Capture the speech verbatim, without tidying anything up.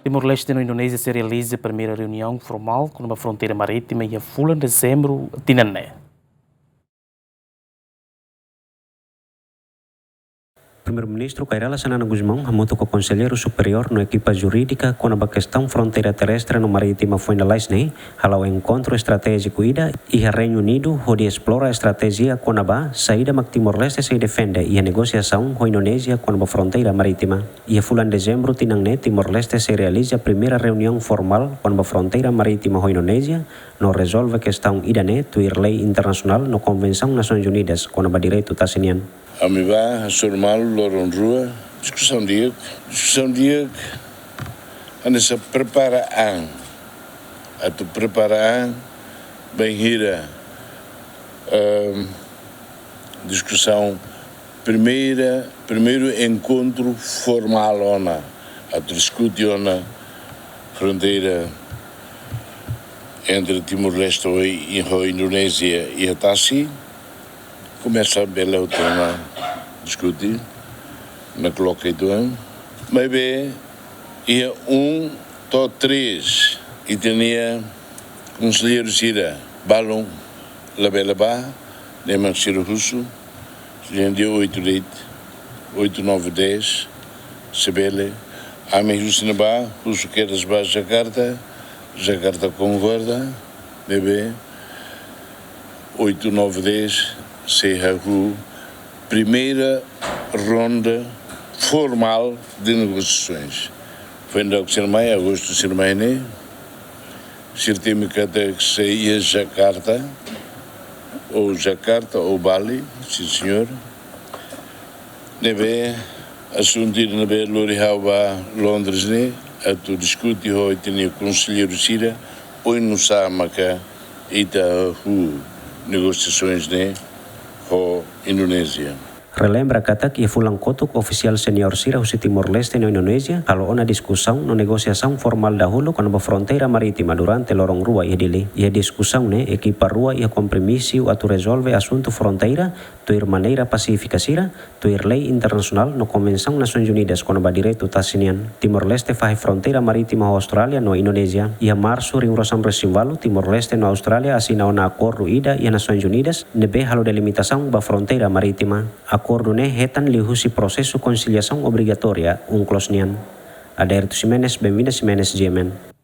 Timor-Leste no Indonézia sei realiza primeira reuniaun formál kona-ba fronteira marítima iha fulan Dezembru tinan ne'e. Primeiru-Ministru Kay Rala Xanana Gusmão hamutuk ho Konselleiru Superiór no ekipa jurídika kona-ba kestaun fronteira terrestre no marítima foin lalais ne'e hala'o enkontru estratéjiku ida iha Reinu Unidu, hodi esplora estratéjia kona-ba saida mak Timor-Leste sei defende iha negosiasaun ho Indonézia kona-ba fronteira marítima. Iha fulan Dezembru tinan ne'e Timor-Leste sei realiza primeira reuniaun formál kona-ba fronteira marítima ho Indonézia, no rezolve kestaun ida-ne'e tuir lei internasionál no Konvensaun Nasoins Unidas kona-ba direitu tasi nian. Ami bá hasoru malu loron rua, diskusaun di'ak, diskusaun di'ak, hanesan prepara an, atu prepara an bainhira, ehm, diskusaun primeira, primeiru enkontru formál ona, atu diskute ona fronteira entre Timor-Leste ho, ho Indonézia iha tasi, komesa bele hotu ona diskute, ona koloka uitoan. Maibé, iha um to'o três, ita-nia konselleiru sira balun labele bá, ne'e mak sira husu, sira dehan dia oito de'it, oito, nove, dez, se bele. Ami husu ne'ebá, husu kedas ba Jakarta, Jakarta konkorda, ne'ebé oito, nove, dez sei hahú primeira ronda formál de negosiasoins. Foin daudauk sira mai, agostu sira mai ne'e, sira temi katak sei iha Jakarta, ou Jakarta, ou Bali, sim senhor. Ne'ebé asuntu ida ne'ebé lori ha'u ba Londres ne'e, atu diskute ho ita-nia konselleiru sira, oinsá maka ita hahú negosiasoins ne'e ho Indonézia. Relembra katak iha fulan kotuk ofisiál seniór sira husi Timor-Leste no Indonézia halo ona diskusaun no negosiasaun formál dahuluk kona-ba fronteira marítima durante loron rua iha Dili. Iha diskusaun ne'e ekipa rua iha kompromisu atu rezolve asuntu fronteira tuir maneira pasífika sira, tuir lei internasionál no Konvensaun Nasoins Unidas kona-ba direitu tasi nian. Timor-Leste fahe fronteira marítima ho Austrália no Indonézia. Iha Marsu rihun ruasaan resin walu, Timor-Leste no Austrália asina ona akordu ida iha Nasoins Unidas ne'ebé halo delimitasaun ba fronteira marítima. Akordu ne'e hetan liuhusi prosesu konsiliasaun obrigatória, UNCLOS nian. Adairto Ximenes, Benvinda Ximenes, G M N.